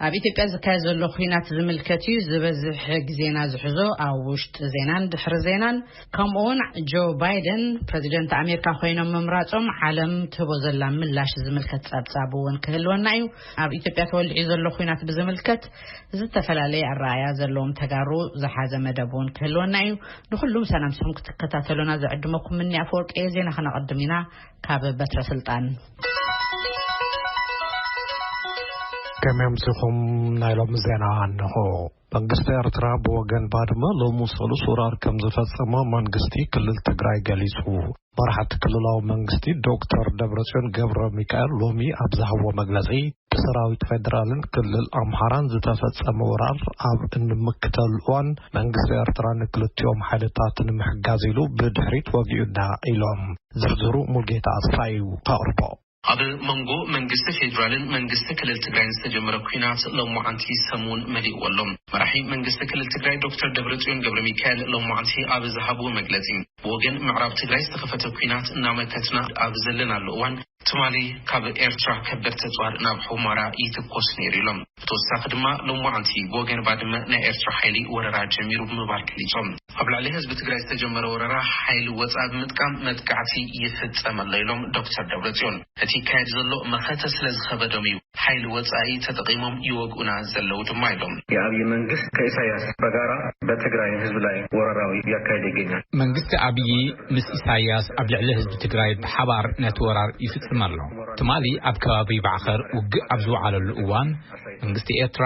ኣብ ኢትዮጵያ ዝካየድ ዘሎ ኲናት ዝምልከት እዩ። ዝበዝሕ ግዜና ዝሕዞ ኣብ ውሽጢ ዜናን ድሕሪ ዜናን፣ ከምኡ እውን ጆ ባይደን ፕሬዚደንት ኣሜሪካ ኮይኖም ምምራጾም ዓለም ትህቦ ዘላ ምላሽ ዝምልከት ጸብጻብ እውን ክህልወና እዩ። ኣብ ኢትዮጵያ ተወሊዑ ዘሎ ኲናት ብዝምልከት ዝተፈላለየ ኣረኣእያ ዘለዎም ተጋሩ ዝሓዘ መደብ እውን ክህልወና እዩ። ንኹሉም ሰላምስኹም ክትከታተሉና ዝዕድመኩም ምኒ ኣፈወርቂ እየ። ዜና ከነቐድም ኢና። ካብ በትረ ስልጣን። ከመይ ኣምሲኹም? ናይ ሎሚ ዜና እንሆ። መንግስቲ ኤርትራ ብወገን ባድመ ሎሚ ሰሉስ ወራር ከም ዝፈጸመ መንግስቲ ክልል ትግራይ ገሊጹ። መራሕቲ ክልላዊ መንግስቲ ዶክተር ደብረጽዮን ገብረ ሚካኤል ሎሚ ኣብ ዝሃብዎ መግለጺ፣ ብሰራዊት ፌደራልን ክልል ኣምሓራን ዝተፈጸመ ወራር ኣብ እንምክተሉ እዋን መንግስቲ ኤርትራ ንክልቲኦም ሓይልታት ንምሕጋዝ ኢሉ ብድሕሪት ወጊኡና ኢሎም። ዝርዝሩ ሙልጌታ ኣስፋዩ ከቕርቦ። ኣብ መንጎ መንግስቲ ፌዴራልን መንግስቲ ክልል ትግራይን ዝተጀመረ ኲናት ሎማዓንቲ ሰሙን መሊእዎ ኣሎ። መራሒ መንግስቲ ክልል ትግራይ ዶክተር ደብረጽዮን ገብረ ሚካኤል ሎማዓንቲ ኣብ ዝሃብዎ መግለጺ፣ ብወገን ምዕራብ ትግራይ ዝተኸፈተ ኲናት እናመከትና ኣብ ዘለናሉ እዋን፣ ትማሊ ካብ ኤርትራ ከበድቲ ኣጽዋር ናብ ሑመራ ይትኮስ ነይሩ ኢሎም። ብተወሳኺ ድማ ሎማዓንቲ ብወገን ባድመ ናይ ኤርትራ ሓይሊ ወረራ ጀሚሩ ብምባል ገሊጾም። ኣብ ልዕሊ ህዝቢ ትግራይ ዝተጀመረ ወረራ ሓይሊ ወጻኢ ብምጥቃም መጥቃዕቲ ይፍጸም ኣሎ ኢሎም ዶክተር ደብረጽዮን። እቲ ይካየድ ዘሎ መኸተ ስለ ዝኸበዶም እዩ ሓይሊ ወጻኢ ተጠቒሞም ይወግኡና ዘለዉ ድማ ኢሎም። የአብይ መንግስት ከኢሳያስ በጋራ በትግራይ ህዝብ ላይ ወረራዊ ያካሄደ ይገኛል። መንግስቲ ኣብዪ ምስ ኢሳያስ ኣብ ልዕሊ ህዝቢ ትግራይ ብሓባር ነቲ ወራር ይፍጽም ኣሎ። ትማሊ ኣብ ከባቢ ባዕኸር ውግእ ኣብ ዝወዓለሉ እዋን መንግስቲ ኤርትራ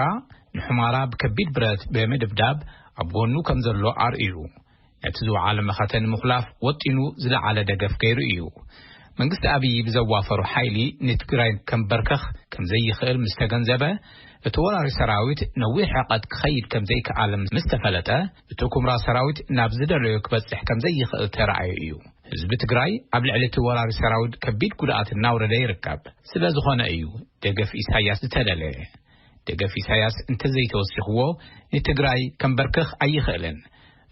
ንሑማራ ብከቢድ ብረት ብምድብዳብ ኣብ ጎኑ ከም ዘሎ ኣርእዩ። ነቲ ዝወዓለ መኸተ ንምኹላፍ ወጢኑ ዝለዓለ ደገፍ ገይሩ እዩ። መንግስቲ ኣብዪ ብዘዋፈሩ ሓይሊ ንትግራይ ከምበርከኽ ከም ዘይኽእል ምስ ተገንዘበ፣ እቲ ወራሪ ሰራዊት ነዊሕ ርሕቀት ክኸይድ ከም ዘይከኣለ ምስ ተፈለጠ፣ እቲ ኩምራ ሰራዊት ናብ ዝደለዮ ክበጽሕ ከም ዘይኽእል ተራእዩ እዩ። ህዝቢ ትግራይ ኣብ ልዕሊ እቲ ወራሪ ሰራዊት ከቢድ ጉድኣት እናውረደ ይርከብ። ስለ ዝኾነ እዩ ደገፍ ኢሳያስ ዝተደለየ። ደገፍ ኢሳያስ እንተዘይተወሲኽዎ ንትግራይ ከምበርክኽ ኣይኽእልን።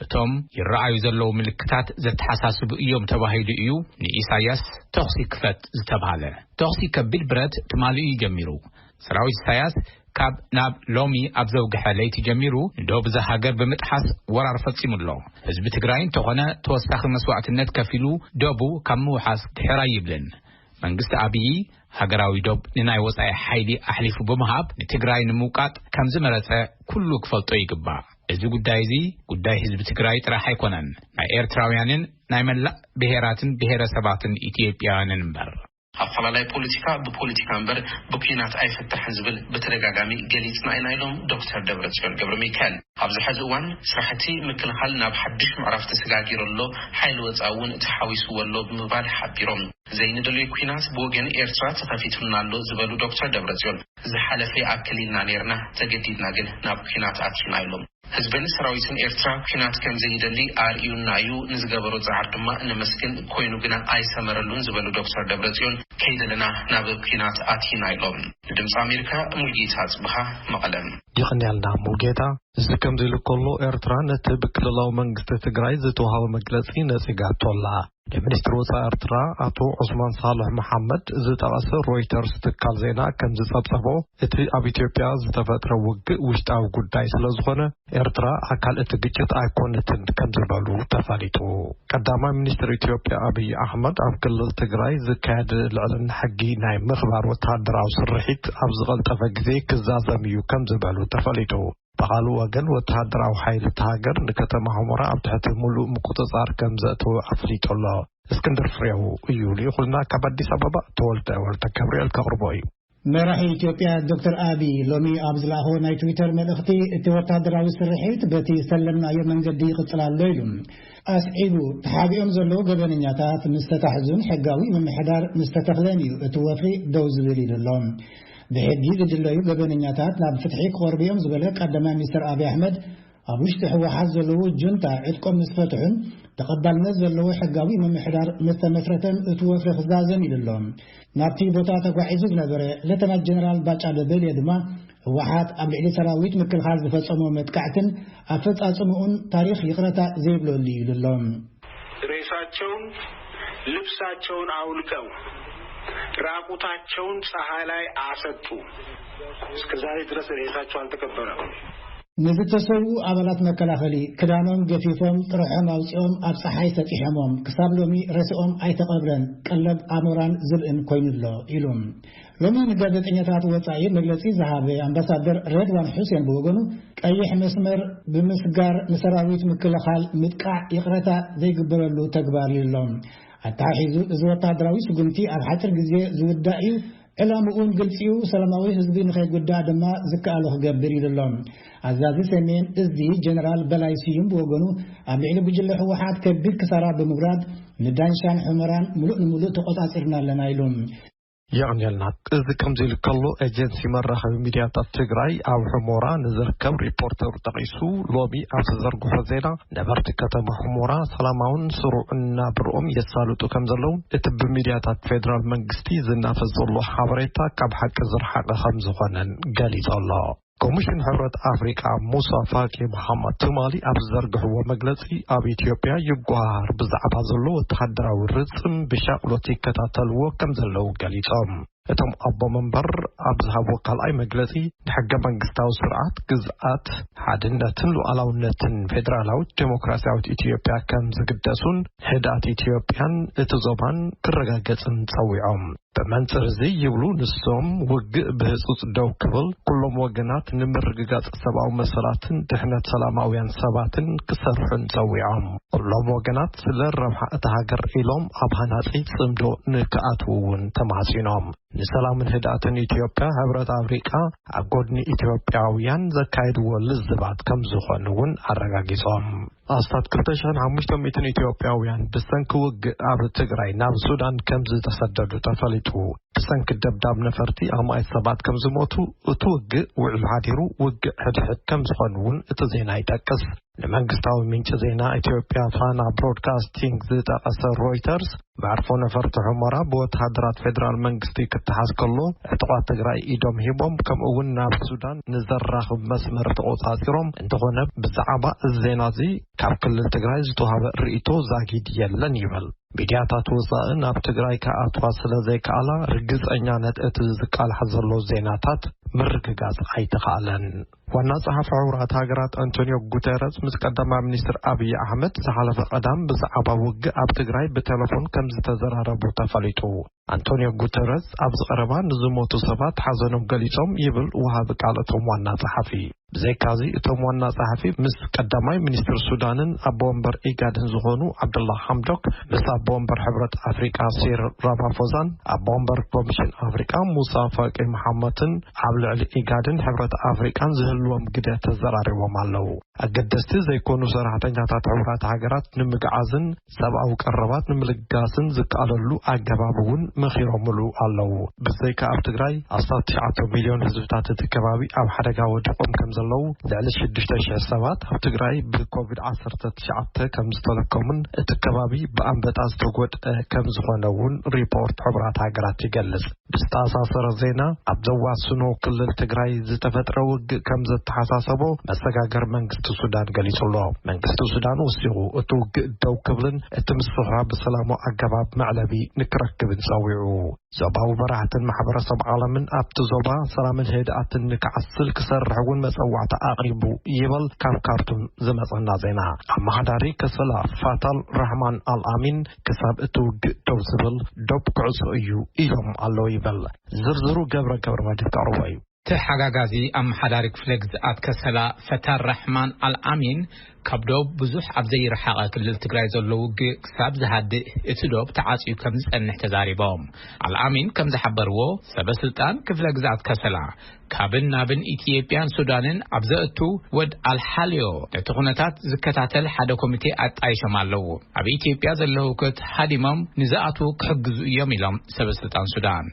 እቶም ይረኣዩ ዘለዉ ምልክታት ዘተሓሳስቡ እዮም ተባሂሉ እዩ ንኢሳያስ ተኹሲ ክፈት ዝተባህለ። ተኹሲ ከቢድ ብረት ትማሊ እዩ ጀሚሩ። ሰራዊት ኢሳያስ ካብ ናብ ሎሚ ኣብ ዘውግሐ ለይቲ ጀሚሩ ንዶብ እዛ ሃገር ብምጥሓስ ወራር ፈጺሙ ኣሎ። ህዝቢ ትግራይ እንተኾነ ተወሳኺ መስዋዕትነት ከፊሉ ዶቡ ካብ ምውሓስ ድሕር ኣይብልን። መንግስቲ ኣብዪ ሃገራዊ ዶብ ንናይ ወጻኢ ሓይሊ ኣሕሊፉ ብምሃብ ንትግራይ ንምውቃጥ ከም ዝመረጸ ኩሉ ክፈልጦ ይግባእ። እዚ ጉዳይ እዚ ጉዳይ ህዝቢ ትግራይ ጥራሕ ኣይኮነን፣ ናይ ኤርትራውያንን ናይ መላእ ብሄራትን ብሄረሰባትን ኢትዮጵያውያንን እምበር። ኣፈላላይ ፖለቲካ ብፖለቲካ እምበር ብኲናት ኣይፍታሕን ዝብል ብተደጋጋሚ ገሊጽና ኢና ኢሎም ዶክተር ደብረጽዮን ገብረ ሚካኤል። ኣብዚ ሕዚ እዋን ስራሕቲ ምክልኻል ናብ ሓድሽ ምዕራፍ ተሰጋጊሩ ኣሎ፣ ሓይሊ ወጻኢ እውን ተሓዊስዎ ኣሎ ብምባል ሓቢሮም። ዘይንደልዮ ኲናት ብወገን ኤርትራ ተኸፊቱልና ኣሎ ዝበሉ ዶክተር ደብረጽዮን፣ ዝሓለፈ ይኣክል ኢልና ነይርና፣ ተገዲድና ግን ናብ ኲናት ኣቲና ኢሎም። ህዝብን ሰራዊትን ኤርትራ ኲናት ከም ዘይደሊ ኣርእዩና እዩ፣ ንዝገበሮ ጻዕሪ ድማ ነመስግን፣ ኮይኑ ግና ኣይሰመረሉን ዝበሉ ዶክተር ደብረጽዮን፣ ከይደለና ናብ ኲናት ኣቲና ኢሎም። ንድምፂ ኣሜሪካ ሙልጌታ ጽብሃ መቐለም። ይቕንያልና ሙልጌታ። እዚ ከምዚ ኢሉ ከሎ ኤርትራ ነቲ ብክልላዊ መንግስቲ ትግራይ ዝተዋሃበ መግለጺ ነጺጋቶ ኣላ። ንሚኒስትሪ ወጻኢ ኤርትራ ኣቶ ዑስማን ሳልሕ መሓመድ ዝጠቐሰ ሮይተርስ ትካል ዜና ከም ዝጸብጸቦ፣ እቲ ኣብ ኢትዮጵያ ዝተፈጥረ ውግእ ውሽጣዊ ጉዳይ ስለ ዝኾነ፣ ኤርትራ ኣካል እቲ ግጭት ኣይኮነትን ከም ዝበሉ ተፈሊጡ። ቀዳማይ ሚኒስትር ኢትዮጵያ ኣብይ ኣሕመድ ኣብ ክልል ትግራይ ዝካየድ ልዕልና ሕጊ ናይ ምኽባር ወተሃደራዊ ስርሒት ኣብ ዝቐልጠፈ ግዜ ክዛዘም እዩ ከም ዝበሉ ተፈሊጡ። ብኻልእ ወገን ወተሃደራዊ ሓይሊ እታ ሃገር ንከተማ ሑመራ ኣብ ትሕቲ ምሉእ ምቁጽጻር ከም ዘእተወ ኣፍሊጡ ኣሎ። እስክንድር ፍሬው እዩ ልኢኹልና ካብ ኣዲስ ኣበባ። ተወልደ ወልደ ገብርኤል ከቕርቦ እዩ። መራሒ ኢትዮጵያ ዶክተር ኣቢ ሎሚ ኣብ ዝለኣኸዎ ናይ ትዊተር መልእኽቲ፣ እቲ ወታደራዊ ስርሒት በቲ ዝሰለምናዮ መንገዲ ይቕጽል ኣሎ ኢሉ። ኣስዒቡ፣ ተሓቢኦም ዘለዉ ገበነኛታት ምስ ተታሕዙን ሕጋዊ ምምሕዳር ምስ ተተኽለን እዩ እቲ ወፍሪ ደው ዝብል ኢሉ ኣሎ። ብሕጊ ዝድለዩ ገበነኛታት ናብ ፍትሒ ክቐርቡ እዮም ዝበለ ቀዳማይ ሚኒስትር ኣቢ ኣሕመድ፣ ኣብ ውሽጢ ህወሓት ዘለዉ ጁንታ ዕጥቆም ምስ ፈትሑን ተቐባልነት ዘለዎ ሕጋዊ ምምሕዳር ምስ ተመስረተን እቲ ወፍሪ ክዛዘም ኢሉ ኣሎ። ናብቲ ቦታ ተጓዒዙ ዝነበረ ሌተናል ጀነራል ባጫ ደበልየ ድማ፣ ህወሓት ኣብ ልዕሊ ሰራዊት ምክልኻል ዝፈጸሞ መጥቃዕትን ኣፈጻጽምኡን ታሪኽ ይቕረታ ዘይብለሉ እዩ ኢሉ ኣሎ። ሬሳቸውን ልብሳቸውን አውልቀው ራቁታቸውን ፀሐይ ላይ አሰጡ። እስከዛሬ ድረስ ሬሳቸው አልተቀበረም። ንዝተሰዉ ኣባላት መከላኸሊ ክዳኖም ገፊፎም፣ ጥርሖም ኣውፂኦም፣ ኣብ ፀሓይ ሰጢሖሞም። ክሳብ ሎሚ ሬስኦም ኣይተቐብረን። ቀለብ ኣሞራን ዝብእን ኮይኑሎ ኢሉ። ሎሚ ንጋዜጠኛታት ወፃኢ መግለፂ ዝሃበ ኣምባሳደር ሬድዋን ሑሴን ብወገኑ፣ ቀይሕ መስመር ብምስጋር ንሰራዊት ምክልኻል ምጥቃዕ ይቕረታ ዘይግበረሉ ተግባር እዩ ኣሎ። ኣተሓሒዙ፣ እዚ ወታደራዊ ስጉምቲ ኣብ ሓፂር ግዜ ዝውዳእ እዩ፣ ዕላምኡን ግልፂ እዩ፣ ሰላማዊ ህዝቢ ንኸይጉዳእ ድማ ዝከኣሎ ክገብር ኢሉ ኣሎ። ኣዛዚ ሰሜን እዚ ጀነራል በላይ ስዩም ብወገኑ፣ ኣብ ልዕሊ ጉጅለ ህወሓት ከቢድ ክሳራ ብምውራድ፣ ንዳንሻን ሑመራን ሙሉእ ንሙሉእ ተቆፃፂርና ኣለና ኢሉ። የቕንየልና። እዚ ከምዚ ኢሉ ከሎ፣ ኤጀንሲ መራኸቢ ሚድያታት ትግራይ ኣብ ሑመራ ንዝርከብ ሪፖርተሩ ጠቒሱ፣ ሎሚ ኣብ ዝተዘርግሖ ዜና፣ ነበርቲ ከተማ ሑመራ ሰላማውን ስሩዕን ናብርኦም የሳልጡ ከም ዘለዉ፣ እቲ ብሚድያታት ፌደራል መንግስቲ ዝናፈስ ዘሎ ሓበሬታ ካብ ሓቂ ዝረሓቐ ከም ዝኾነን ገሊጹ ኣሎ። ኮሚሽን ሕብረት ኣፍሪቃ ሙሳ ፋቂ መሓመድ ትማሊ ኣብ ዝዘርግሕዎ መግለጺ፣ ኣብ ኢትዮጵያ ይጓሃር ብዛዕባ ዘሎ ወተሃደራዊ ርጽም ብሻቕሎት ይከታተልዎ ከም ዘለዉ ገሊጾም። እቶም ኣቦ መንበር ኣብ ዝሃብዎ ካልኣይ መግለጺ፣ ንሕገ መንግስታዊ ስርዓት፣ ግዝኣት፣ ሓድነትን ሉዓላውነትን ፌደራላዊት ዴሞክራሲያዊት ኢትዮጵያ ከም ዝግደሱን ህድኣት ኢትዮጵያን እቲ ዞባን ክረጋገጽን ጸዊዖም። ብመንጽር እዚ ይብሉ ንሶም፣ ውግእ ብህጹጽ ደው ክብል፣ ኩሎም ወገናት ንምርግጋጽ ሰብኣዊ መሰላትን ድሕነት ሰላማውያን ሰባትን ክሰርሑን ጸዊዖም። ኩሎም ወገናት ስለ ረብሓ እታ ሃገር ኢሎም ኣብ ሃናጺ ጽምዶ ንክኣትዉ እውን ተማጺኖም። ንሰላምን ህድኣትን ኢትዮጵያ፣ ሕብረት ኣፍሪቃ ኣብ ጎድኒ ኢትዮጵያውያን ዘካየድዎ ልዝባት ከም ዝኾኑ እውን ኣረጋጊጾም። ኣስታት ክልተ ሽሕን ሓሙሽተ ሚእትን ኢትዮጵያውያን ብሰንኪ ውግእ ኣብ ትግራይ ናብ ሱዳን ከም ዝተሰደዱ ተፈሊጡ። ብሰንኪ ደብዳብ ነፈርቲ ኣማኢት ሰባት ከም ዝሞቱ፣ እቲ ውግእ ውዕሉ ሓዲሩ ውግእ ሕድሕድ ከም ዝኾኑ እውን እቲ ዜና ይጠቅስ። ንመንግስታዊ ምንጪ ዜና ኢትዮጵያ ፋና ብሮድካስቲንግ ዝጠቐሰ ሮይተርስ፣ መዕርፎ ነፈርቲ ሑመራ ብወተሃደራት ፌደራል መንግስቲ ክተሓዝ ከሎ፣ ዕጡቓት ትግራይ ኢዶም ሂቦም፣ ከምኡ እውን ናብ ሱዳን ንዘራኽብ መስመር ተቖጻጺሮም። እንተኾነ፣ ብዛዕባ እዚ ዜና እዚ ካብ ክልል ትግራይ ዝተዋህበ ርእይቶ ዛጊድ የለን ይብል። ሚድያታት ወጻኢ ናብ ትግራይ ክኣትዋ ስለ ዘይከኣላ፣ ርግጸኛነት እቲ ዝቃላሕ ዘሎ ዜናታት ምርግጋጽ ኣይተኻእለን። ዋና ጸሓፊ ሕቡራት ሃገራት ኣንቶኒዮ ጉተረዝ ምስ ቀዳማይ ሚኒስትር ኣብይ ኣሕመድ ዝሓለፈ ቀዳም ብዛዕባ ውግእ ኣብ ትግራይ ብቴሌፎን ከም ዝተዘራረቡ ተፈሊጡ። ኣንቶኒዮ ጉተረዝ ኣብዚ ቀረባ ንዝሞቱ ሰባት ሓዘኖም ገሊጾም ይብል ወሃቢ ቃል እቶም ዋና ጸሓፊ። ብዘይካዚ እቶም ዋና ጸሓፊ ምስ ቀዳማይ ሚኒስትር ሱዳንን ኣቦ ወንበር ኢጋድን ዝኾኑ ዓብደላ ሓምዶክ፣ ምስ ኣቦ ወንበር ሕብረት ኣፍሪቃ ሲሪል ራማፎዛን ኣቦ ወንበር ኮሚሽን ኣፍሪቃ ሙሳ ፋቂ መሓመትን ኣብ ልዕሊ ኢጋድን ሕብረት ኣፍሪቃን ዝህልዎም ግደ ተዘራሪቦም ኣለዉ። ኣገደስቲ ዘይኮኑ ሰራሕተኛታት ሕቡራት ሃገራት ንምግዓዝን ሰብኣዊ ቀረባት ንምልጋስን ዝከኣለሉ ኣገባብ እውን መኺሮምሉ ኣለዉ። ብዘይካ ኣብ ትግራይ፣ ኣስታት ትሽዓተ ሚልዮን ህዝብታት እቲ ከባቢ ኣብ ሓደጋ ወዲቖም ከም ዘለዉ፣ ልዕሊ ሽዱሽተ ሽሕ ሰባት ኣብ ትግራይ ብኮቪድ ዓሰርተ ትሽዓተ ከም ዝተለከሙን እቲ ከባቢ ብኣንበጣ ዝተጎድአ ከም ዝኾነ እውን ሪፖርት ሕቡራት ሃገራት ይገልጽ። ብዝተኣሳሰረ ዜና፣ ኣብ ዘዋስኖ ክልል ትግራይ ዝተፈጥረ ውግእ ከም ዘተሓሳሰቦ መሰጋገር መንግስቲ ሱዳን ገሊጹ ኣሎ። መንግስቲ ሱዳን ወሲኹ፣ እቲ ውግእ ደው ክብልን እቲ ምስሕሓብ ብሰላማዊ ኣገባብ መዕለቢ ንክረክብን ጸዊዑ። ዞባዊ መራሕትን ማሕበረሰብ ዓለምን ኣብቲ ዞባ ሰላምን ህድኣትን ንክዓስል ክሰርሕ እውን መጸዋዕታ ኣቕሪቡ ይበል ካብ ካርቱም ዝመጸና ዜና። ኣመሓዳሪ ከሰላ ፋታል ራሕማን ኣልኣሚን ክሳብ እቲ ውግእ ደው ዝብል ዶብ ክዕጾ እዩ ኢሎም ኣለዉ ይበል። ዝርዝሩ ገብረ ገብረ መድህን ከቕርቦ እዩ። ተሓጋጋዚ ኣመሓዳሪ ክፍለ ግዝኣት ከሰላ ፈታር ራሕማን ኣልኣሚን ካብ ዶብ ብዙሕ ኣብ ዘይረሓቐ ክልል ትግራይ ዘሎ ውግእ ክሳብ ዝሃድእ እቲ ዶብ ተዓፅዩ ከም ዝፀንሕ ተዛሪቦም። ኣልኣሚን ከም ዝሓበርዎ ሰበ ስልጣን ክፍለ ግዝኣት ከሰላ ካብን ናብን ኢትዮጵያን ሱዳንን ኣብ ዘእቱ ወድ ኣልሓልዮ ነቲ ኩነታት ዝከታተል ሓደ ኮሚቴ ኣጣይሾም ኣለዉ። ኣብ ኢትዮጵያ ዘለዉ ከት ሃዲሞም ንዝኣትዉ ክሕግዙ እዮም ኢሎም ሰበ ስልጣን ሱዳን።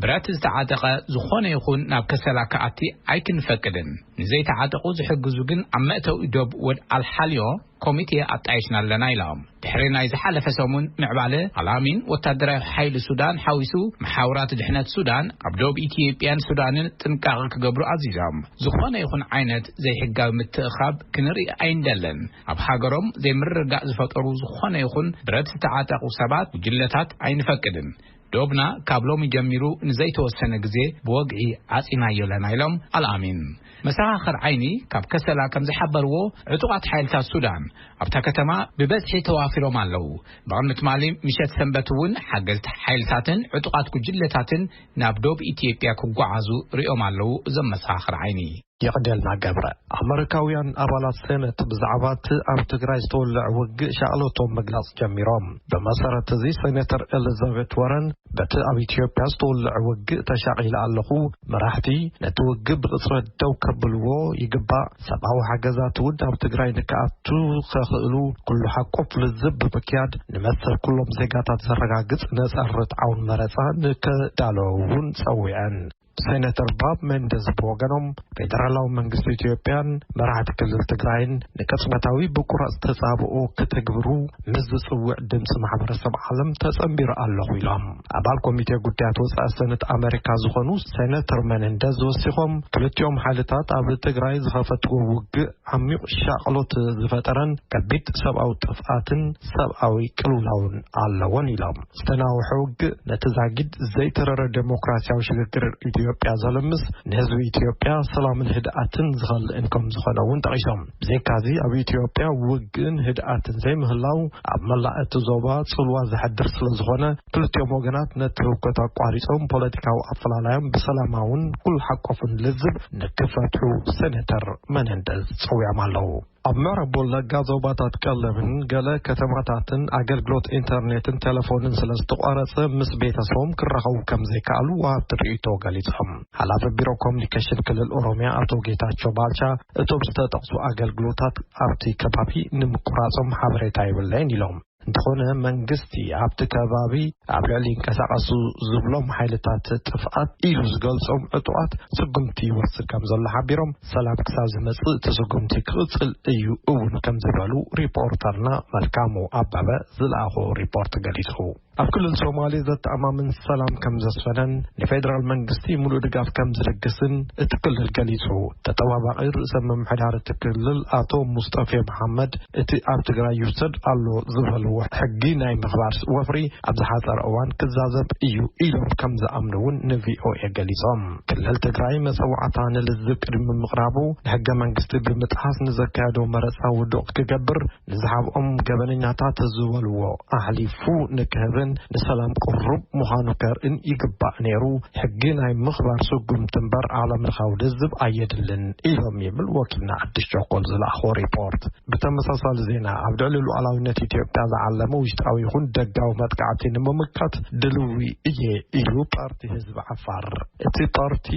ብረት ዝተዓጠቐ ዝኾነ ይኹን ናብ ከሰላ ክኣቲ ኣይክንፈቅድን። ንዘይተዓጠቑ ዝሕግዙ ግን ኣብ መእተዊ ዶብ ወድ ኣልሓልዮ ኮሚቴ ኣጣይሽና ኣለና ኢሎም። ድሕሪ ናይ ዝሓለፈ ሰሙን ምዕባለ ኣልኣሚን ወታደራዊ ሓይሊ ሱዳን ሓዊሱ መሓውራት ድሕነት ሱዳን ኣብ ዶብ ኢትዮጵያን ሱዳንን ጥንቃቐ ክገብሩ ኣዚዞም። ዝኾነ ይኹን ዓይነት ዘይሕጋዊ ምትእኻብ ክንርኢ ኣይንደልን። ኣብ ሃገሮም ዘይምርግጋእ ዝፈጠሩ ዝኾነ ይኹን ብረት ዝተዓጠቑ ሰባት ጉጅለታት ኣይንፈቅድን። ዶብና ካብ ሎሚ ጀሚሩ ንዘይተወሰነ ግዜ ብወግዒ ዓጺናዮ ኣለና ኢሎም ኣልኣሚን። መሰኻኽር ዓይኒ ካብ ከሰላ ከም ዝሓበርዎ፣ ዕጡቓት ሓይልታት ሱዳን ኣብታ ከተማ ብበዝሒ ተዋፊሮም ኣለዉ። ብቕድሚ ትማሊ ምሸት ሰንበት እውን ሓገዝቲ ሓይልታትን ዕጡቓት ጉጅለታትን ናብ ዶብ ኢትዮጵያ ክጓዓዙ ርእዮም ኣለዉ እዞም መሰኻኽር ዓይኒ። የቕደልና ገብረ። ኣመሪካውያን ኣባላት ሴኔት ብዛዕባ እቲ ኣብ ትግራይ ዝተወልዐ ውግእ ሻቕሎቶም ምግላጽ ጀሚሮም። ብመሰረት እዚ፣ ሴኔተር ኤሊዛቤት ወረን በቲ ኣብ ኢትዮጵያ ዝተወልዐ ውግእ ተሻቒለ ኣለኹ። መራሕቲ ነቲ ውግእ ብቕጽበት ደው ከብልዎ ይግባእ። ሰብኣዊ ሓገዛት እውን ኣብ ትግራይ ንክኣቱ ከኽእሉ ኩሉ ሓቆፍ ልዝብ ብምክያድ ንመሰል ኩሎም ዜጋታት ዘረጋግጽ ነጻ ርትዓውን መረጻ ንክዳለዉ እውን ጸዊዐን። ሴኔተር ባብ ሜንደዝ ብወገኖም፣ ፌደራላዊ መንግስቲ ኢትዮጵያን መራሕቲ ክልል ትግራይን ንቅጽበታዊ ብቁራጽ ተጻብኦ ክትግብሩ ምስ ዝጽውዕ ድምፂ ማሕበረሰብ ዓለም ተጸንቢሩ ኣለኹ ኢሎም። ኣባል ኮሚቴ ጉዳያት ወፃኢ ሰነት ኣመሪካ ዝኾኑ ሴኔተር ሜንደዝ ወሲኾም፣ ክልቲኦም ሓይልታት ኣብ ትግራይ ዝኸፈትዎ ውግእ ዓሚቕ ሻቕሎት ዝፈጠረን ከቢድ ሰብኣዊ ጥፍኣትን ሰብኣዊ ቅልውላውን ኣለዎን ኢሎም። ዝተናውሐ ውግእ ነቲ ዛጊድ ዘይተረረ ዴሞክራሲያዊ ሽግግር ኢትዮጵያ ዘልምስ፣ ንህዝቢ ኢትዮጵያ ሰላምን ህድኣትን ዝኸልእን ከም ዝኾነ እውን ጠቒሶም። ብዘይካዚ፣ ኣብ ኢትዮጵያ ውግእን ህድኣትን ዘይምህላው ኣብ መላእ እቲ ዞባ ጽልዋ ዘሕድር ስለ ዝኾነ፣ ክልቲኦም ወገናት ነቲ ህውከት ኣቋሪጾም ፖለቲካዊ ኣፈላላዮም ብሰላማውን ኩሉ ሓቆፍን ልዝብ ንክፈትሑ ሴኔተር መነንደዝ ጸዊዖም ኣለዉ። ኣብ ምዕራብ ወለጋ ዞባታት ቀለብን ገለ ከተማታትን ኣገልግሎት ኢንተርኔትን ቴሌፎንን ስለ ዝተቋረጸ፣ ምስ ቤተሰቦም ክራኸቡ ከም ዘይከኣሉ ወሃብቲ ርእይቶ ገሊጾም። ሓላፊ ቢሮ ኮሙኒኬሽን ክልል ኦሮሚያ ኣቶ ጌታቸው ባልቻ፣ እቶም ዝተጠቕሱ ኣገልግሎታት ኣብቲ ከባቢ ንምቁራጾም ሓበሬታ የብለይን ኢሎም። እንተኾነ፣ መንግስቲ ኣብቲ ከባቢ ኣብ ልዕሊ ይንቀሳቐሱ ዝብሎም ሓይልታት ጥፍኣት ኢሉ ዝገልጾም ዕጡቓት ስጉምቲ ይወስድ ከም ዘሎ ሓቢሮም፣ ሰላም ክሳብ ዝመጽእ እቲ ስጉምቲ ክቕጽል እዩ እውን ከም ዝበሉ ሪፖርተርና መልካሙ ኣበበ ዝለኣኾ ሪፖርት ገሊጹ። ኣብ ክልል ሶማሌ ዘተኣማምን ሰላም ከም ዘስፈነን ንፌደራል መንግስቲ ሙሉእ ድጋፍ ከም ዝልግስን እቲ ክልል ገሊጹ። ተጠባባቒ ርእሰ ምምሕዳር እቲ ክልል ኣቶ ሙስጠፌ መሓመድ፣ እቲ ኣብ ትግራይ ይውሰድ ኣሎ ዝበልዎ ሕጊ ናይ ምኽባር ወፍሪ ኣብ ዝሓጸረ እዋን ክዛዘም እዩ ኢሎም ከም ዝኣምኑ እውን ንቪኦኤ ገሊጾም። ክልል ትግራይ መጸዋዕታ ንልዝብ ቅድሚ ምቕራቡ፣ ንሕገ መንግስቲ ብምጥሓስ ንዘካየዶ መረጻ ውዱቕ ክገብር ንዝሓብኦም ገበነኛታት ዝበልዎ ኣሕሊፉ ንክህብን ንሰላም ቅሩብ ምዃኑ ከርእን ይግባእ ነይሩ። ሕጊ ናይ ምኽባር ስጉምቲ እምበር ዓለም ለኻዊ ልዝብ ኣየድልን ኢሎም ይብል ወኪልና ኣዲስ ቸኮል ዝለኣኾ ሪፖርት። ብተመሳሳሊ ዜና፣ ኣብ ልዕሊ ሉዓላዊነት ኢትዮጵያ ዝዓለመ ውሽጣዊ ይኹን ደጋዊ መጥቃዕቲ ንምምካት ድልዊ እየ ኢሉ ፓርቲ ህዝቢ ዓፋር። እቲ ፓርቲ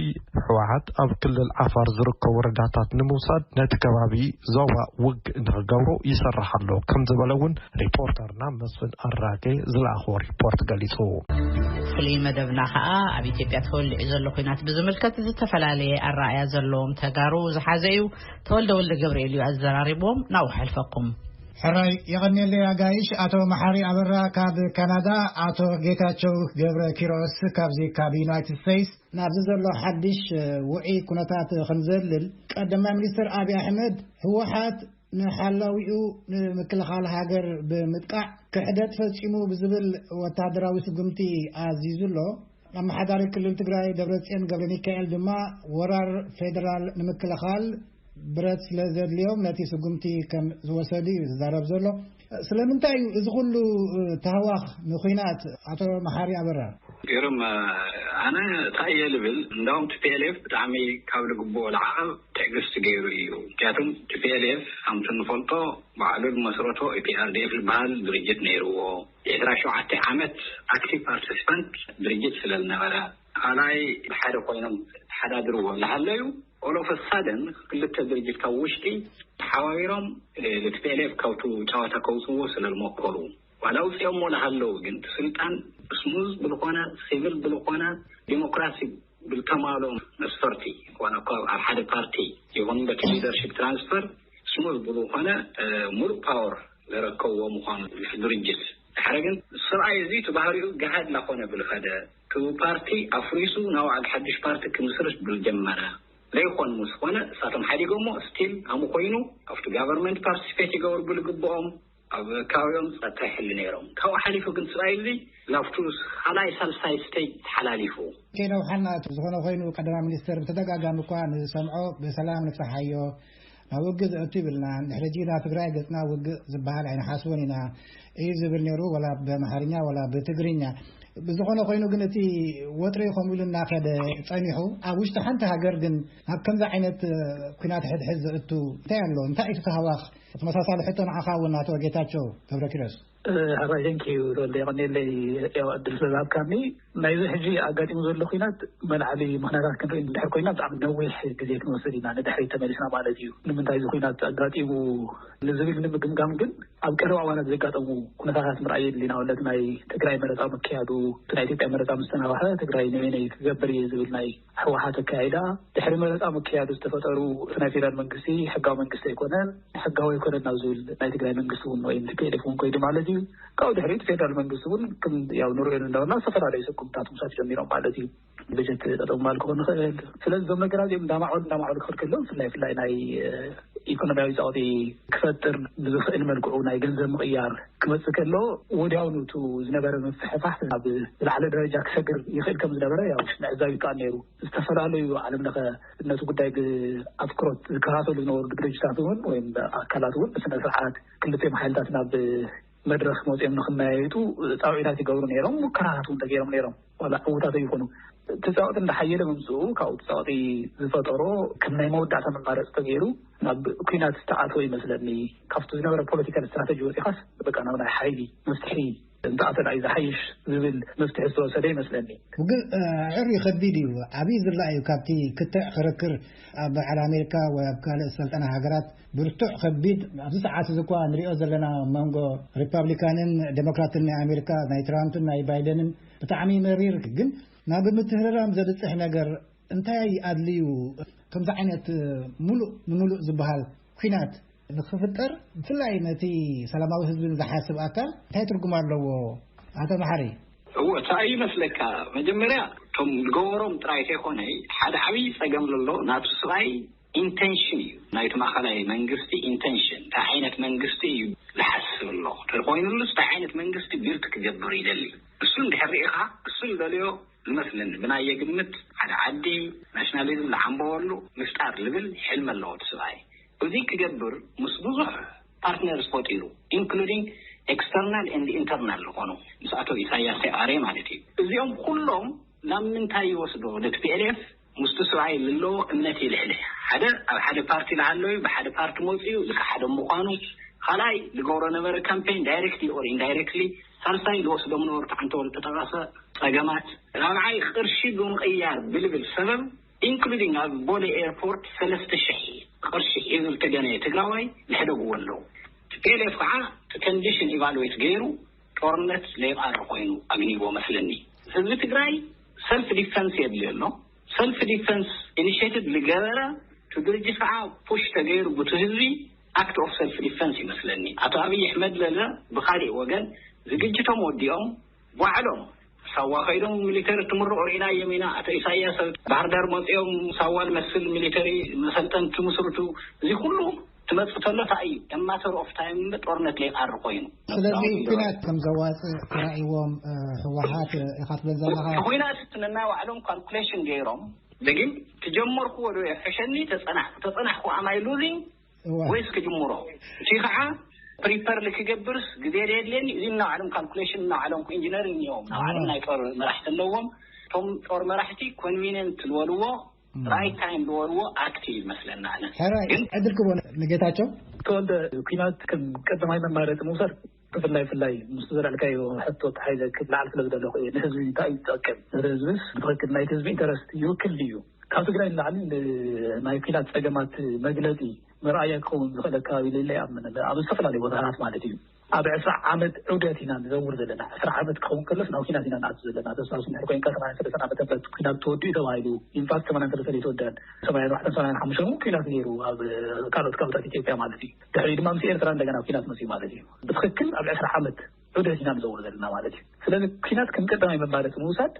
ህወሓት ኣብ ክልል ዓፋር ዝርከቡ ወረዳታት ንምውሳድ ነቲ ከባቢ ዞባ ውግእ ንክገብሮ ይሰርሕ ኣሎ ከም ዝበለ እውን ሪፖርተርና መስፍን ኣራጌ ዝለኣኾ ሪፖርት ገሊጹ። ፍሉይ መደብና ከኣ ኣብ ኢትዮጵያ ተወሊዑ ዘሎ ኲናት ብዝምልከት ዝተፈላለየ ኣረኣእያ ዘለዎም ተጋሩ ዝሓዘ እዩ። ተወልደ ወልደ ገብርኤል እዩ ኣዘራሪብዎም። ናብኡ ከሕልፈኩም። ሕራይ የቐንየለይ ኣጋይሽ። ኣቶ መሓሪ ኣበራ ካብ ካናዳ፣ ኣቶ ጌታቸው ገብረ ኪሮስ ካብዚ ካብ ዩናይትድ ስቴትስ፣ ናብዚ ዘሎ ሓድሽ ውዑይ ኩነታት ክንዘልል፣ ቀዳማይ ሚኒስትር ኣብይ ኣሕመድ ህወሓት ንሓላዊኡ ንምክልኻል ሃገር ብምጥቃዕ ክሕደት ፈጺሙ ብዝብል ወታደራዊ ስጉምቲ ኣዚዙ ኣሎ። ኣመሓዳሪ ክልል ትግራይ ደብረጽዮን ገብረ ሚካኤል ድማ ወራር ፌደራል ንምክልኻል ብረት ስለ ዘድልዮም ነቲ ስጉምቲ ከም ዝወሰዱ እዩ ዝዛረብ ዘሎ። ስለምንታይ እዩ እዚ ኩሉ ታህዋኽ ንኹናት፣ ኣቶ መሓሪ ኣበራ? ገርም፣ ኣነ እንታይ እየ ልብል፣ እንዳውም ቲ ፒ ኤል ኤፍ ብጣዕሚ ካብ ልግብኦ ልዓቐብ ትዕግስቲ ገይሩ እዩ። ምክንያቱም ቲ ፒ ኤል ኤፍ ከምቲ ንፈልጦ ባዕሉ ዝመስረቶ ኢ ፒ ኣር ዲ ኤፍ ዝበሃል ድርጅት ነይርዎ። ዒስራ ሸውዓተ ዓመት ኣክቲቭ ፓርቲሲፓንት ድርጅት ስለ ዝነበረ፣ ካልኣይ ሓደ ኮይኖም ተሓዳድርዎ እናሃለዩ፣ ኦል ኦፍ ሳደን ክልተ ድርጅት ካብ ውሽጢ ተሓባቢሮም፣ እ፣ ቲ ፒ ኤል ኤፍ ካብቱ ጨዋታ ከውፅዎ ስለ ዝሞከሩ፣ ዋላ ውፅኦሞ እናሃለዉ ግን፣ እቲ ስልጣን ስሙዝ ብልኾነ፣ ሲቪል ብልኾነ፣ ዲሞክራሲ ብልተማልኦ መስፈርቲ፣ ዋላ እኳ ኣብ ሓደ ፓርቲ ይኹን በቲ ሊደርሺፕ ትራንስፈር ስሙዝ ብልኾነ፣ እ፣ ሙሉእ ፓወር ዘረከብዎ ምዃኑ ድርጅት። ድሕረ ግን ሰብኣይ እዚ እቲ ባህሪኡ ገሃድ እናኾነ ብልኸደ፣ እቲ ፓርቲ ኣፍሪሱ ናብ ባዕሉ ሓድሽ ፓርቲ ክምስርት ብልጀመረ፣ ዘይኮን ምስ ኮነ እሳቶም ሓዲጎሞ፣ ስቲል ኣሙ ኮይኑ ኣብቲ ጋቨርንመንት ፓርቲሲፔት ይገብሩ ብልግብኦም። ኣብ ከባቢኦም ጸጥታ ይሕሉ ነይሮም። ካብኡ ሓሊፉ ግን ስራኤል እዚ ናብቱ ካልኣይ ሳልሳይ ስቴጅ ተሓላሊፉ። ከይነውሓና፣ እቲ ዝኾነ ኮይኑ ቀዳማይ ሚኒስተር ብተደጋጋሚ እኳ ንሰምዖ፣ "ብሰላም ንፍትሓዮ፣ ናብ ውግእ ዘእቱ ይብልና፣ ድሕሪ ሕጂ ናብ ትግራይ ገጽና ውግእ ዝበሃል ኣይንሓስቦን ኢና" እዩ ዝብል ነይሩ፣ ወላ ብኣምሓርኛ ወላ ብትግርኛ። ብዝኾነ ኮይኑ ግን እቲ ወጥሪ ከምኡ ኢሉ እናኸደ ጸኒሑ፣ ኣብ ውሽጢ ሓንቲ ሃገር ግን ናብ ከምዚ ዓይነት ኩናት ሕድሕድ ዘእቱ እንታይ ኣሎ? እንታይ እዩ እቲ ተሃዋኽ? ተመሳሳሊ ሕቶ ንዓኻ እውን ኣቶ ጌታቸው ገብረኪሮስ። እ፣ ሓራይ፣ thank you ተወልደ፣ የቐንየለይ፣ ያው፣ ዕድል ስለዝሃብካኒ። ናይዚ ሕጂ ኣጋጢሙ ዘሎ ኩናት መልዓሊ ምኽንያታት ክንርኢ እንድሕር ኮይና ብጣዕሚ ነዊሕ ግዜ ክንወስድ ኢና፣ ንድሕሪት ተመሊስና ማለት እዩ። ንምንታይ እዚ ኩናት ኣጋጢሙ ንዝብል ንምግምጋም ግን ኣብ ቀረባ እዋናት ዘጋጠሙ ኩነታታት ምርኣይ የድሊ። ንኣብነት ናይ ትግራይ መረፃ ምክያዱ፣ እቲ ናይ ኢትዮጵያ መረፃ ምስ ተናውሐ ትግራይ ንበይነይ ክገብር እየ ዝብል ናይ ህወሓት ኣካያይዳ፣ ድሕሪ መረፃ ምክያዱ ዝተፈጠሩ እቲ ናይ ፌደራል መንግስቲ ሕጋዊ መንግስቲ ኣይኮነን፣ ሕጋዊ ኣይኮነን ናብ ዝብል ናይ ትግራይ መንግስቲ እውን ወይም ቲ ፒ ኤል ኤፍ እውን ኮይዱ ማለት እዩ። ካብኡ ድሕሪት ፌደራል መንግስቲ እውን ከም ያው ንሪኦ እንዳበልና ዝተፈላለዩ ስጉምታት ምውሳድ ጀሚሮም ማለት እዩ። በጀት ጠጠው ምባል ክኾን ይኽእል። ስለዚ እዞም ነገራት እዚኦም እንዳማዕበሉ እንዳማዕበሉ ክኸድ ከሎ ብፍላይ ብፍላይ ናይ እ፣ ኢኮኖሚያዊ ጸቕጢ ክፈጥር ብዝኽእል መልክዑ ናይ ገንዘብ ምቕያር ክመጽእ ከሎ ወዲያውኑ እቲ ዝነበረ ምፍሕፋሕ ናብ ዝለዓለ ደረጃ ክሰግር ይኽእል ከም ዝነበረ ያው ምዕዛብ ይከኣል ነይሩ። ዝተፈላለዩ ዓለም ለኸ ነቲ ጉዳይ ብኣትኩሮት ዝከታተሉ ዝነበሩ ድርጅታት እውን ወይም ኣካላት እውን ብስነ ስርዓት ክልቲኦም ሓይልታት ናብ መድረኽ መፂኦም ንክመያየጡ ፃውዒታት ይገብሩ ነይሮም፣ ሙከራታት እውን ተገይሮም ነይሮም። ዋላ ዕዉታት ኣይኾኑ። እቲ ፃውዒት እንዳሓየለ ምምፅኡ ካብኡ እቲ ፃውዒት ዝፈጠሮ ከም ናይ መወዳእታ መማረፂ ተገይሩ ናብ ኩናት ዝተኣተወ ይመስለኒ። ካብቲ ዝነበረ ፖለቲካል ስትራተጂ ወፂኻስ በቃ ናብ ናይ ሓይሊ መፍትሒ እንተኣተና እዩ ዝሓይሽ ዝብል መፍትሒ ዝተወሰደ ይመስለኒ። ውግእ ኣዕርዩ ከቢድ እዩ። ዓብዪ ዝላ እዩ ካብቲ ክትዕ ክርክር ኣብ በዓል ኣሜሪካ ወይ ኣብ ካልእ ዝሰልጠና ሃገራት ብርቱዕ ከቢድ ኣብዚ ሰዓት እዚ እኳ ንሪኦ ዘለና መንጎ ሪፓብሊካንን ዴሞክራትን ናይ ኣሜሪካ ናይ ትራምፕን ናይ ባይደንን ብጣዕሚ መሪር ግን ናብ ምትህርራም ዘብፅሕ ነገር እንታይ ኣድልዩ ከምዚ ዓይነት ሙሉእ ንሙሉእ ዝበሃል ኩናት ንክፍጠር ብፍላይ ነቲ ሰላማዊ ህዝቢ ዝሓስብ ኣካል እንታይ ትርጉም ኣለዎ? ኣቶ መሓሪ። እዎ፣ እንታይ እዩ መስለካ፣ መጀመርያ እቶም ዝገበሮም ጥራይ ከይኮነ ሓደ ዓብዪ ፀገም ዘሎ ናቱ ስብኣይ ኢንቴንሽን እዩ። ናይቲ ማእኸላይ መንግስቲ ኢንቴንሽን እንታይ ዓይነት መንግስቲ እዩ ዝሓስብ ኣሎ ተኮይኑሉስ እንታይ ዓይነት መንግስቲ ቢልድ ክገብር ይደሊ? እሱ እንድሕር ርኢኻ እሱ ዝደልዮ ዝመስለኒ ብናየ ግምት ሓደ ዓዲ ናሽናሊዝም ዝዓምበወሉ ምፍጣር ዝብል ሕልሚ ኣለዎ እቲ ስብኣይ። እዚ ክገብር ምስ ብዙሕ ፓርትነርስ ፈጢሩ ኢንክሉዲንግ ኤክስተርናል ኤንድ ኢንተርናል ዝኾኑ ምስ ኣቶ ኢሳያስ ተቃሬ ማለት እዩ። እዚኦም ኩሎም ናብ ምንታይ ይወስዶ? ነቲ ፒ ኤል ኤፍ ምስቲ ስብኣይ ዘለዎ እምነት ይልሕልሕ። ሓደ ኣብ ሓደ ፓርቲ ዝሃለዩ ብሓደ ፓርቲ መፅኡ ዝከሓደ ምዃኑ፣ ካልኣይ ዝገብሮ ነበረ ካምፔን ዳይሬክትሊ ኦር ኢንዳይሬክትሊ፣ ሳልሳይ ዝወስዶም ነበሩ ተዓንተወሉ ተጠቐሰ ፀገማት፣ ራብዓይ ቅርሺ ብምቕያር ብልብል ሰበብ ኢንክሉዲንግ ኣብ ቦሌ ኤርፖርት ሰለስተ ሽሕ ቅርሺ ሒዙ ዝተገነየ ትግራዋይ ይሕደግዎ ኣለዉ። ቲ ፒ ኤል ኤፍ ከዓ እቲ ኮንዲሽን ኢቫሉዌት ገይሩ ጦርነት ለይቃር ኮይኑ ኣግኒዎ መስለኒ። ህዝቢ ትግራይ ሰልፍ ዲፈንስ የድልዮ ኣሎ። ሰልፍ ዲፈንስ ኢኒሽቲቭ ዝገበረ እቲ ድርጅት ከዓ ፑሽ ተገይሩ ብቲ ህዝቢ ኣክት ኦፍ ሰልፍ ዲፈንስ ይመስለኒ። ኣቶ ኣብይ ኣሕመድ ለለ ብካሊእ ወገን ዝግጅቶም ወዲኦም ባዕሎም ሳዋ ከይዶም ሚሊተሪ ትምርቑ ርኢናዮም ኢና። ኣቶ ኢሳያስ ኣብ ባህር ዳር መፂኦም ሳዋ ዝመስል ሚሊተሪ መሰልጠን ትምስርቱ። እዚ ኩሉ ትመፅእ ተሎ እንታይ እዩ? ማተር ኦፍ ታይም እምበር ጦርነት ለይቃር ኮይኑ። ስለዚ ኩናት ከም ዘዋፅእ ተራእይዎም ህወሓት ኢኻ ትብል ዘለኻ? ኩናት ነናይ ባዕሎም ካልኩሌሽን ገይሮም፣ ግን ትጀመርኩዎ ዶ የሕሸኒ ተፀናሕኩ ተፀናሕኩ ኣማይ ሉዚንግ ወይስ ክጅምሮ? እቲ ከዓ ፕሪፐር ክገብርስ ግዜ የድልየኒ። እዚ እናባዕሎም ካልኩሌሽን እናባዕሎም ኢንጂነሪንግ እዮም። እናባዕሎም ናይ ጦር መራሕቲ ኣለዎም። እቶም ጦር መራሕቲ ኮንቪኒንት ዝበልዎ ራይት ታይም ዝበልዎ ኣክት እዩ ዝመስለና። ኣነ ሕራይ ግን ዕድል ክቦ ንጌታቸው። ተወልደ፣ ኩናት ከም ቀዳማይ መማረፂ ምውሳድ ብፍላይ ፍላይ ምስ ዘልዕልካዮ ሕቶ ተሓይዘ ክለዓል ስለ ዝደለኹ እየ። ንህዝቢ እንታይ እዩ ዝጠቅም? ንህዝብስ ብትኽክል ናይቲ ህዝቢ ኢንተረስት ይውክል ድዩ? ካብ ትግራይ ንላዕሊ ናይ ኩናት ፀገማት መግለፂ መርኣያ ክኸውን ዝኽእል ኣከባቢ ለለ ይኣምን። ኣብ ዝተፈላለዩ ቦታታት ማለት እዩ። ኣብ ዕስራ ዓመት ዑደት ኢና ንዘውር ዘለና። ዕስራ ዓመት ክኸውን ከሎስ ናብ ኩናት ኢና ንኣቱ ዘለና። ተስታውስ እንድሕር ኮይንካ ሰማንያን ሰለስተን ዓመተ ምህረት ኩናት ተወዲኡ ተባሂሉ። ኢንፋክት ሰማንያን ሰለስተን ኣይተወደአን። ሰማንያን ኣርባዕተን ሰማንያን ሓሙሽተን እውን ኩናት ነይሩ ኣብ ካልኦት ከባብታት ኢትዮጵያ ማለት እዩ። ድሕሪ ድማ ምስ ኤርትራ እንደገና ኩናት መፅዩ ማለት እዩ። ብትኽክል ኣብ ዕስራ ዓመት ዑደት ኢና ንዘውር ዘለና ማለት እዩ። ስለዚ ኩናት ከም ቀዳማይ መማረፂ ምውሳድ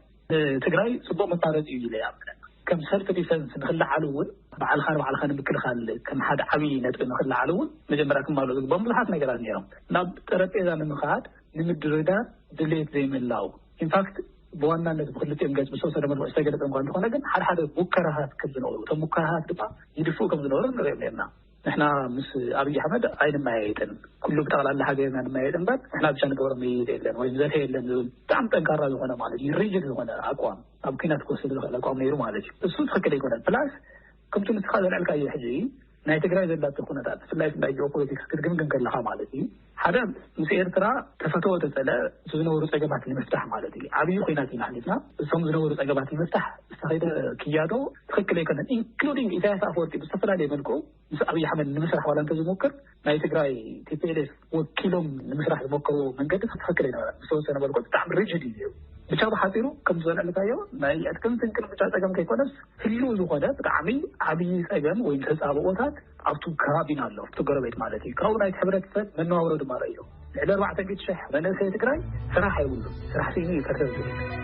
ንትግራይ ፅቡቅ መማረፂ እዩ ኢለ ይኣምነን። ከም ሰልፍ ዲፈንስ ንክለዓሉ እውን፣ ባዕልካ ንባዕልካ ንምክልኻል ከም ሓደ ዓብዪ ነጥቢ ንክለዓሉ እውን መጀመርያ ክማልኡ ዝግባኦም ብዙሓት ነገራት ነይሮም። ናብ ጠረጴዛ ንምኻድ፣ ንምድርዳር ድሌት ዘይምላው፣ ኢንፋክት ብዋናነት ብክልቲኦም ገጽ ብዝተወሰነ መልኩ ዝተገለጸ እንኳ እንተኾነ፣ ግን ሓደ ሓደ ሙከራታት ከም ዝነበሩ፣ እቶም ሙከራታት ድማ ይድፍኡ ከም ዝነበሩ ንሪኦም ነርና። ንሕና ምስ ኣብይ ኣሕመድ ኣይንመያየጥን፣ ኩሉ ብጠቕላላ ሃገርና ንመያየጥ እምበር ንሕና ብቻ ንገብሮ መይይጥ የለን ወይ ዘተ የለን ዝብል ብጣዕሚ ጠንካራ ዝኾነ፣ ማለት እዩ፣ ሪጅድ ዝኾነ ኣቋም፣ ኣብ ኪናት ክወስድ ዝኽእል ኣቋም ነይሩ ማለት እዩ። እሱ ትኽክል ኣይኮነን። ፕላስ ከምቲ ንስኻ ዘልዐልካዮ ሕጂ ናይ ትግራይ ዘላቶ ኩነታት፣ ብፍላይ ናይ ጂኦፖለቲክስ ክትግምግም ከለኻ ማለት እዩ፣ ሓደ ምስ ኤርትራ ተፈተወ ተጸለ ዝነበሩ ጸገማት ንምፍታሕ ማለት እዩ። ዓብዪ ኩናት ኢና ኣሕሊፍና። እቶም ዝነበሩ ጸገማት ንምፍታሕ ዝተኸደ ክያዶ ትኽክል ኣይኮነን። ኢንክሉዲንግ ኢሳያስ ኣፈወርቂ ብዝተፈላለየ መልክዑ ምስ ኣብይ ኣሕመድ ንምስራሕ ዋላ እንተዝሞክር፣ ናይ ትግራይ ቲ ፒ ኤል ኤፍ ወኪሎም ንምስራሕ ዝሞከርዎ መንገዲ ትኽክል ኣይነበረን። ዝተወሰነ መልክዑ ብጣዕሚ ሪጅድ እዩ። ብቻ ብሓፂሩ ከም ዝበለልካዮ ናይ ዕጥቅን ስንቅን ብቻ ጸገም ከይኮነስ፣ ህልው ዝኾነ ብጣዕሚ ዓብዪ ጸገም ወይ ተጻብኦታት ኣብቱ ከባቢና ኣሎ፣ ኣብቱ ጎረቤት ማለት እዩ። ካብኡ ናይቲ ሕብረተሰብ መነባብሮ ድማ ረኢሉ፣ ልዕሊ ኣርባዕተ ሚእቲ ሽሕ መንእሰይ ትግራይ ስራሕ የብሉን። ስራሕ ስኢኑ እዩ ከርተት ዝብል።